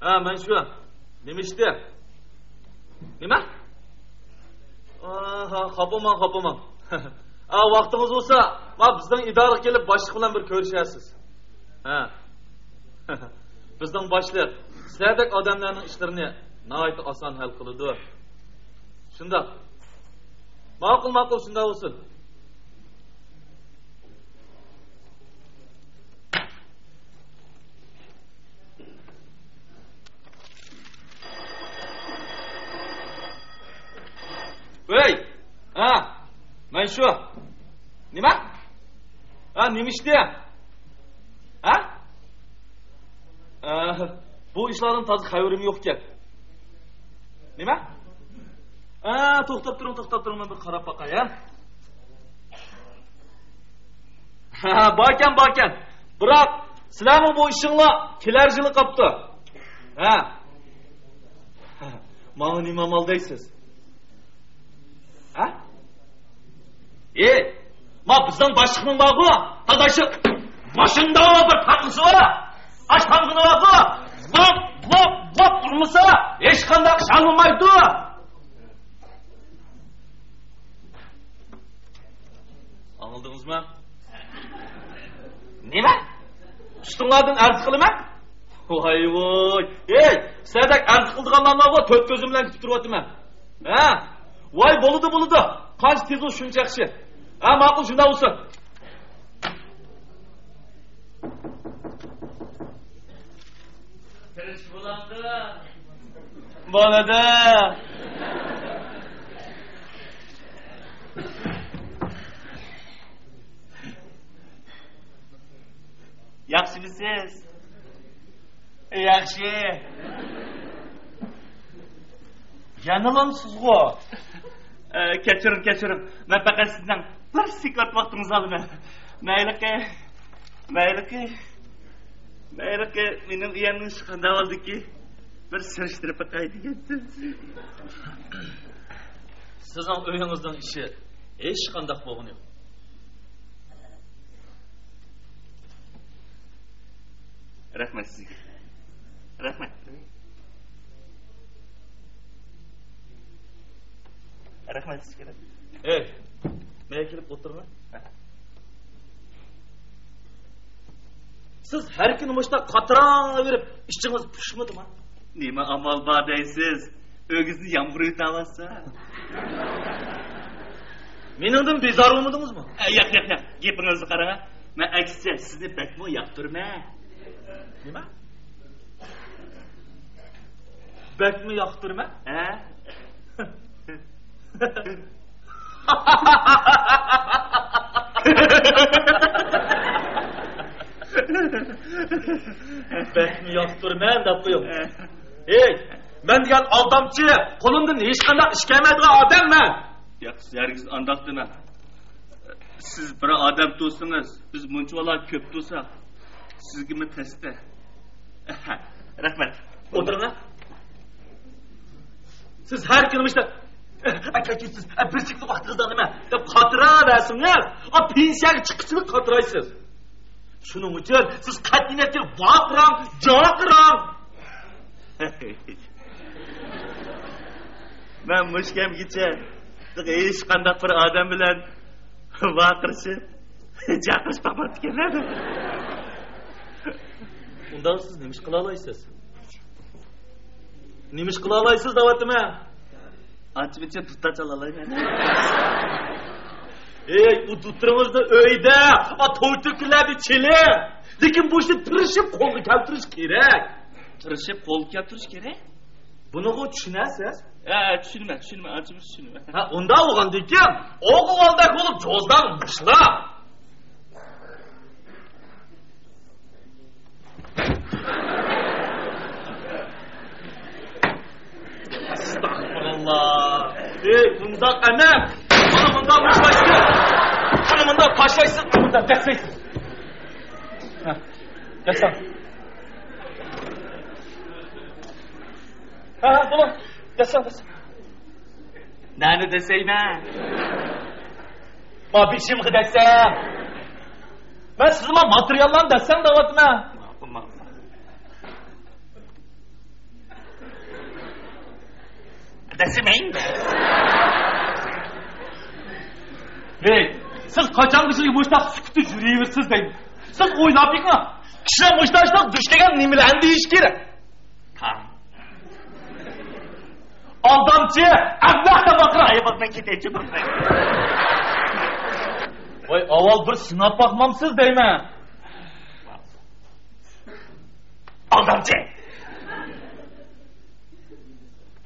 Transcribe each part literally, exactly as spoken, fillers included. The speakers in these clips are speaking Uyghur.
ھە، مەن شۇ. نېمە ئىشتى؟ نېمە؟ ئاھا، خاپىماڭ، خاپىماڭ. ئا، ۋاقتىڭىز بولسا، ما بىزنىڭ ئىدارىگە كېلىپ باشلىق بىلەن بىر كۆرۈشەرسىز. ھە. بىزنىڭ باشلىق سىلەردەك ئادەملەرنىڭ ئىشلىرىنى ناھايىتى ئاسان ھەل قىلىدۇ. شۇنداق. ماقۇل، ماقۇل، شۇنداق بولسۇن. ۋەي! ھە، مەن شۇ. نېمە؟ ھە، نېمە ئىشتى؟ ھە؟ ئە، بۇ ئىشلاردىن تازا خەۋىرىم يوق ئىكەن. نېمە؟ ئە، توختاپ تۇرۇڭ، توختاپ تۇرۇڭ، مەن بىر قاراپ باقاي، ھە؟ ھە، باركەن، باركەن. بىراق، سىلەرنىڭ بۇ ئىشىڭلار كېلەر يىلى قاپتۇ. ھە؟ ماڭا نېمە ئامال دەيسىز؟ ھە؟ ئېي، ما بىزنىڭ باشلىقنىڭ بارغۇ، تازا شۇ باشىندا بىر تاقىسى بار. ئاش تامغىنى بارغۇ، ۋاپ، ۋاپ، ۋاپ ئۇرمىسا، ھېچقانداق ئىش ئاڭلىمايدۇ. ئاڭلىدىڭىزمۇ؟ نېمە؟ ئۈستۈڭلاردىن ئەرز قىلىمەن؟ ۋاي ۋاي! ھېي، سەدەك ئەرز قىلىدىغانلارنىڭغۇ تۆت كۆزۈم بىلەن كۈتۈپ تۇرۇۋاتىمەن. ھە؟ ۋاي، بولىدۇ، بولىدۇ. قانچە تېز بولسا شۇنچە ياخشى. ھە، ماقۇل، شۇنداق بولسۇن. تىرىش بولامدۇ؟ بولىدۇ. ياخشىمۇسىز؟ ياخشى. يەنىلامسىزغۇ؟ ئە، كەچۈرۈڭ، كەچۈرۈڭ. مەن پەقەت سىزنىڭ بىر سېكۇنت ۋاقتىڭىزنى ئالىمەن. مەيلىقى، مەيلىقى، مەيلىقى، مېنىڭ ئۇيامنىڭ ئىشى قانداق بولدىكى؟ بىر سۈرۈشتۈرۈپ باقاي دېگەنتىم. سىزنىڭ ئۆيىڭىزنىڭ ئىشى ھېچقانداق بولغىنى يوق. رەھمەت سىزگە. رەھمەت. رەھمەت سىزگە. ئەي، مەيە كېلىپ ئولتۇرما. سىز ھەر كۈنى مۇشۇنداق قاتراڭ بېرىپ، ئىچىڭىز پۇشمىدىما؟ نېمە ئامال بار دەيسىز؟ ئۆگزىنى يامغۇر يۇتۇۋالسا. مېنىڭدىن بىزار بولمىدىڭىزمۇ؟ ئە، ياق، ياق، ياق. گېپىڭىزنى قاراڭ. مەن ئەكسىچە سىزنى بەكمۇ ياقتۇرىمەن. نېمە؟ بەكمۇ ياقتۇرىمەن؟ ھە؟ بەكمۇ ياقتۇرىمەن دەپ قويۇڭ. ھەي، مەن دېگەن ئالدامچى، قولۇمدىن ھېچقانداق ئىش كەلمەيدىغان ئادەممەن. ياق، سىز ھەرگىز ئانداق دېمەڭ. سىز بىر ئادەم تۇرسىڭىز، بىز مۇنچىۋالا كۆپ تۇرساق، سىزگىمۇ تەستە. رەھمەت. ئولتۇرۇڭ. سىز ھەر كۈنى مۇشۇنداق، ئاكا، سىز بىر چەكلىك ۋاقتىڭىزدا نېمە دەپ قاتراۋەرسىڭىز، ئا، پېنسىيەگە چىققىچىلىك قاترايسىز. شۇنىڭ ئۈچۈن سىز قەتئىينەتكە ۋارقىراڭ، جارقىراڭ. مەن مۇشۇ كەمگىچە ھېچقانداق بىر ئادەم بىلەن ۋارقىرىشىپ، جارقىرىشىپ باقماپتىكەنمەن. ئۇنداق سىز نېمە ئىش قىلالايسىز؟ نېمە ئىش قىلالايسىز دەۋاتىمەن. ئانچە-مۇنچە دۇتار چالالايمەن. ئەي، ئۇ دۇتىرىڭىزنى ئۆيدە، ئا، توي-تۆكۈنلەردە چېلىڭ. لېكىن بۇ ئىشنى تىرىشىپ قولغا كەلتۈرۈش كېرەك. تىرىشىپ قولغا كەلتۈرۈش كېرەك؟ بۇنىغۇ چۈشىنەسىز؟ ھە، چۈشىنىمەن، چۈشىنىمەن، ئانچە-مۇنچە چۈشىنىمەن. ھە، ئۇنداق بولغاندىكىن، ئوغۇل بالىدەك بولۇپ جوزداڭ باشلاڭ. ئەستەغپۇرۇللا. ئەي، بۇنداق ئەمەس. مانا مۇنداق باشلايسىز. مانا مۇنداق تاشلايسىز. مانا مۇنداق دەسسەيسىز. ھە، دەسسەڭ. ھە، ھە، بولۇڭ. دەسسەڭ، دەسسەڭ. نەنى دەسسەيمەن؟ ما بېشىمغا دەسسەڭ. مەن سىزگە ما ماتېرىياللارنى دەسسەڭ دەۋاتىمەن. ماقۇل، ماقۇل. دەسسىمەيمەن. ھەي، سىز قاچانغىچە مۇشۇنداق سۈكۈتتە يۈرۈۋېرىسىز دەيمەن. سىز ئويلاپ بېقىڭ. كىشىلەر مۇشۇنداق دۇچ كەلگەن نېمىلەرنى دېيىشى كېرەك؟ تاڭ. ئالدامچى، ئەبلەخ تاماققا ئايىغىڭدىن كېتەيچۇ بىر. ۋاي، ئاۋۋال بىر سىناپ باقمامسىز دەيمەن. ئالدامچى!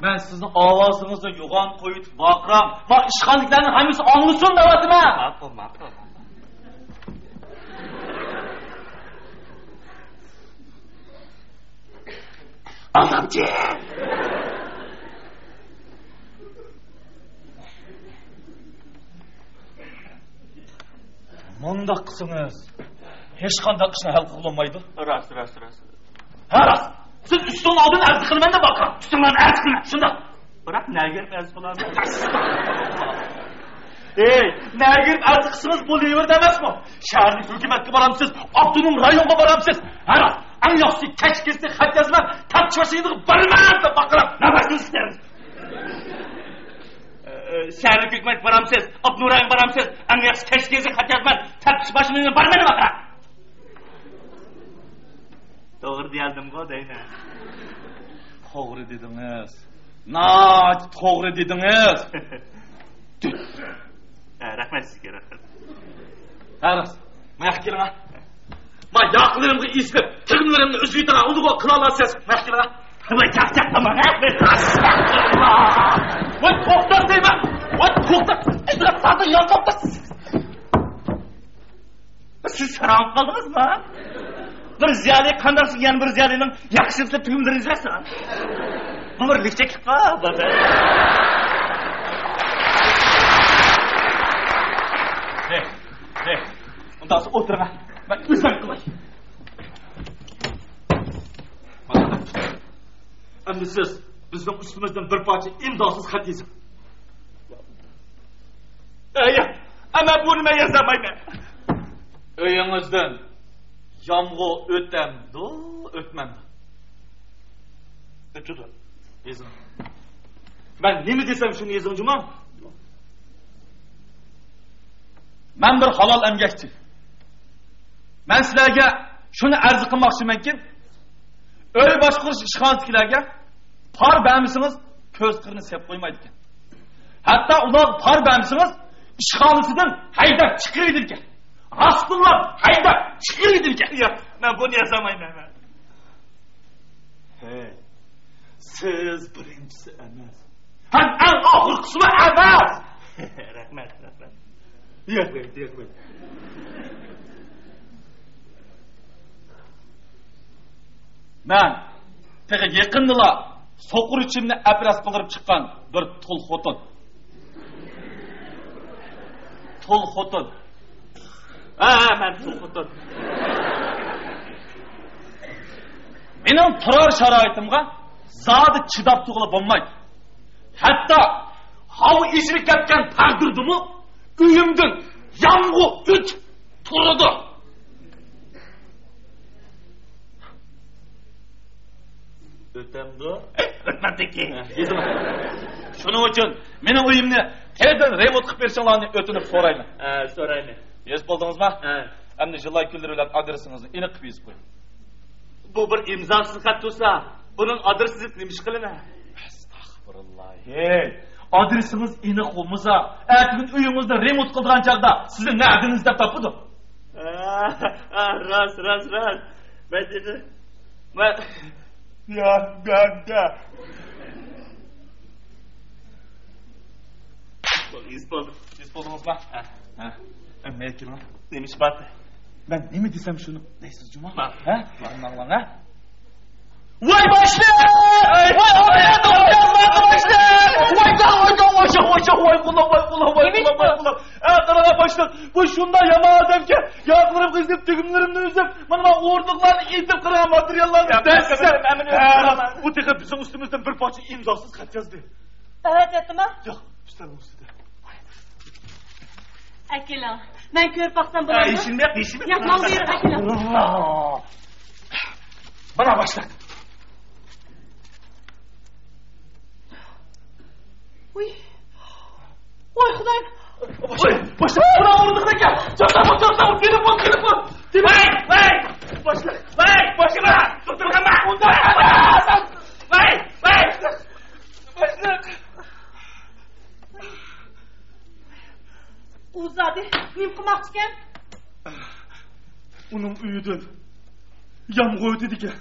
مەن سىزنىڭ ئاۋازىڭىزنى يوغان قويۇۋېتىپ ۋارقىراڭ. ما ئىشخانىدىكىلەرنىڭ ھەممىسى ئاڭلىسۇن دەۋاتىمەن. ماقۇل، ماقۇل. ئالدامچى! مۇنداق قىلسىڭىز، ھېچقانداق ئىشنى ھەل قىلغىلى بولمايدۇ. راست، راست، راست. ھە، راست. سىز ئۈستۈڭ ئالدىن ئەرز قىلىمەن دەپ باققان. ئۈستۈڭلارنى ئەرز قىلىمەن، شۇنداق. بىراق نەگە بېرىپ ئەرز قىلامەن؟ ئەي، نەگە بېرىپ ئەرز قىلسىڭىز بولۇۋېرىدۇ ئەمەسمۇ؟ شەھەرلىك ھۆكۈمەتكە بارامسىز، ئاپتونوم رايونغا بارامسىز؟ ھە، راست. ئەڭ ياخشىسى كەچ كەلسە خەت يازىمەن، تەپتىش ماشىنىغا بارىمەن دەپ باققان. نەۋەر قىلسىڭىز. ئە، ئە، شەھەرلىك ھۆكۈمەتكە بارامسىز؟ ئاپتونوم رايونغا بارامسىز؟ ئەڭ ياخشى كەچ كەلسە خەت يازىمەن، تەپتىش ماشىنىغا بارىمەن دەپ باققان. توغرا دېيەلدىمغۇ دەيمەن. توغرا دېدىڭىز. ناھايىتى توغرا دېدىڭىز. ھە، رەھمەت سىزگە، رەھمەت. ھە، راست. ماياققا كېلىڭ، ھە. ما ياقىلىرىمغا ئېسىلىپ، تۈگمىلىرىمنى ئۈزۈۋېتىڭ، ئۇنىمۇ قىلالمىسىڭىز. ماياققا كېلىڭ، ھە. ۋاي، چاقچاقلىماڭ، ھە. ئەستەغپۇرۇللا. ۋاي، توختاڭ دەيمەن. ۋاي، توختاڭ. ئەتراپلاردا يان توختاڭ. سىز ساراڭ قالدىڭىزمۇ؟ بىر زىيالىي قانداق يەنە بىر زىيالىينىڭ ياخشىلىقى تۈگمىلىرىنى ئۈزەسىز؟ بۇ بىر لىكچەكلىك قالدى. ھەي، ھەي، ئۇنداق ئولتۇرۇڭ. مەن ئۆزۈم قىلاي. ئەمدى سىز بىزنىڭ ئۈستىمىزدىن بىر پارچە ئىمزاسىز خەت يېزىڭ. ئەي، ئەمما بۇنى مەن يازالمايمەن. ئۆيىڭىزدىن يامغۇر ئۆتەمدۇ، ئۆتمەمدۇ؟ ئۆتىدۇ. يېزىڭ. مەن نېمە دېسەم، شۇنى يېزىڭ جۇمۇ. مەن بىر ھالال ئەمگەكچى. مەن سىلەرگە شۇنى ئەرز قىلماقچىمەنكى، ئۆي باشقۇرۇش ئىشخانىسىدىكىلەرگە پار بەرمىسىڭىز، كۆز قىرىنى سېلىپ قويمايدىكەن. ھەتتا ئۇلارغا پار بەرمىسىڭىز، ئىشخانىسىدىن ھەيدەپ چىقىرىۋېتىدىكەن. راستىنلا ھەيدەپ چىقىرىۋېتىدىكەن. ياق، مەن بۇنى يازالمايمەن. ھەي، سىز بىرىنچىسى ئەمەس. ھەم ئەڭ ئاخىرقىسىمۇ ئەمەس. رەھمەت، رەھمەت. ياق، ياق، ياق. مەن تېخى يېقىندىلا سوقۇر ئىچىمنى ئەپرەس قىلدۇرۇپ چىققان بىر تۇل خوتۇن. تۇل خوتۇن. ھە، ھە، مەن تۇل خوتۇن. مېنىڭ تۇرار شارائىتىمغا زادى چىداپ تۇرغىلى بولمايدۇ. ھەتتا ھاۋا ئېچىلىپ كەتكەن تەقدىردىمۇ ئۆيۈمدىن يامغۇر ئۆتۈپ تۇرىدۇ. ئۆتەمدۇ؟ ئۆتمەمدىكى. ھە، يېزىڭ. شۇنىڭ ئۈچۈن مېنىڭ ئۆيۈمنى تېزدىن رېمونت قىلىپ بېرىشىڭلارنى ئۆتۈنۈپ سورايمەن. ھە، سورايمەن. يېزىپ بولدىڭىزمۇ؟ ھە. ئەمدى جۇلاي كۈنلىرى بىلەن ئادرېسىڭىزنى ئېنىق قىلىپ يېزىپ قويۇڭ. بۇ بىر ئىمزاسىز خەت تۇرسا، بۇنىڭ ئادرېسىنى نېمە ئىش قىلىمەن؟ ئەستەغپۇرۇللا. ھەي، ئادرېسىڭىز ئېنىق بولمىسا، ئەتىگۈن ئۆيىڭىزنى رېمونت قىلىدىغان چاغدا سىزنى نەدىن ئىزدەپ تاپىدۇ؟ ئا، ئا، راست، راست، راست. مەن تېخى، مەن، يا، يا، يا. يېزىپ بولدۇم. يېزىپ بولدىڭىزمۇ؟ ھە. ھە. ئەمدى كېلىڭ. نېمە ئىش بار؟ مەن نېمە دېسەم، شۇنى دەيسىز جۇمۇ. ھە؟ ماڭ، ماڭ، ھە؟ ۋاي باشلىق! ۋاي ئاغىنەم، باشلىق! ۋاي جان، ۋاي جان، ۋاي جان، ۋاي جان، ۋاي قۇلۇم، ۋاي قۇلۇم، ۋاي قۇلۇم، ۋاي قۇلۇم. ئە، قاراڭا باشلىق، بۇ شۇنداق يامان ئادەمكەن، ياقىلىرىمغا ئېسىلىپ، تۈگمىلىرىمنى ئۈزۈپ، مانا ما ئورۇندۇقلارنى ئېتىپ، قاراڭا ماتېرىياللارنى دەسسەپ. ھە، بۇ تېخى بىزنىڭ ئۈستىمىزدىن بىر پارچە ئىمزاسىز خەت يازدى. ئەۋەتەتتىما؟ ياق، ئۈستەلنىڭ ئۈستىدە. ئەكېلىڭ، مەن كۆرۈپ باقسام بولامدۇ؟ ھېچنېمە ياق، ھېچنېمە ياق. ياق، ماڭا بېرىڭ، ئەكېلىڭ. مانا باشلىق. ۋوي. ۋوي خۇدايىم. ۋوي، باشلىق، بۇنى ئۇرۇندۇق ئىكەن. چاقچاق، چاقچاق، تېلېفون، تېلېفون. ۋاي، ۋاي. باشلىق، ۋاي، باشلىق. توختىماڭ. ۋاي، ۋاي. باشلىق. ئۇ زادى نېمە قىلماقچىكەن؟ ئۇنىڭ ئۆيىدىن يامغۇر ئۆتىدىكەن.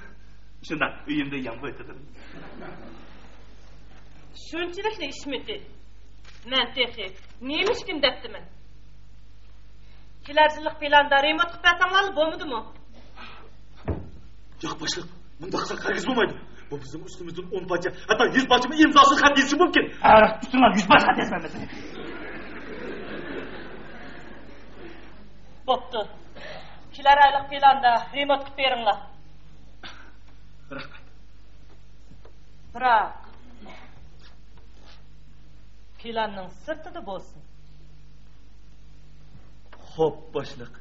شۇنداق، ئۆيۈمدىن يامغۇر ئۆتىدۇ. شۇنچىلىكلا ئىشمىتى؟ مەن تېخى نېمە ئىشكىن دەپتىمەن. كېلەر يىللىق پىلاندا رېمونت قىلىپ بەرسەڭلارلا بولمىدىمۇ؟ ياق، باشلىق، مۇنداق قىلساق ھەرگىز بولمايدۇ. بۇ بىزنىڭ ئۈستىمىزدىن ئون پارچە، ھەتتا يۈز پارچىمۇ ئىمزاسىز خەت يېزىشى مۇمكىن. ھە، راست، ئۈستۈڭلار يۈز پارچە خەت يازمايمىز. بوپتۇ. كېلەر ئايلىق پىلاندا رېمونت قىلىپ بېرىڭلار. رەھمەت. بىراق، پىلاننىڭ سىرتىدا بولسۇن. خوپ، باشلىق.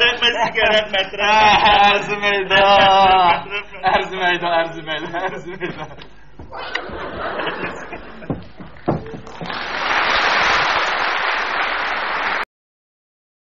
رەھمەت سىزگە، رەھمەت، رەھمەت. ئەرزىمەيدۇ. ئەرزىمەيدۇ، ئەرزىمەيدۇ، ئەرزىمەيدۇ.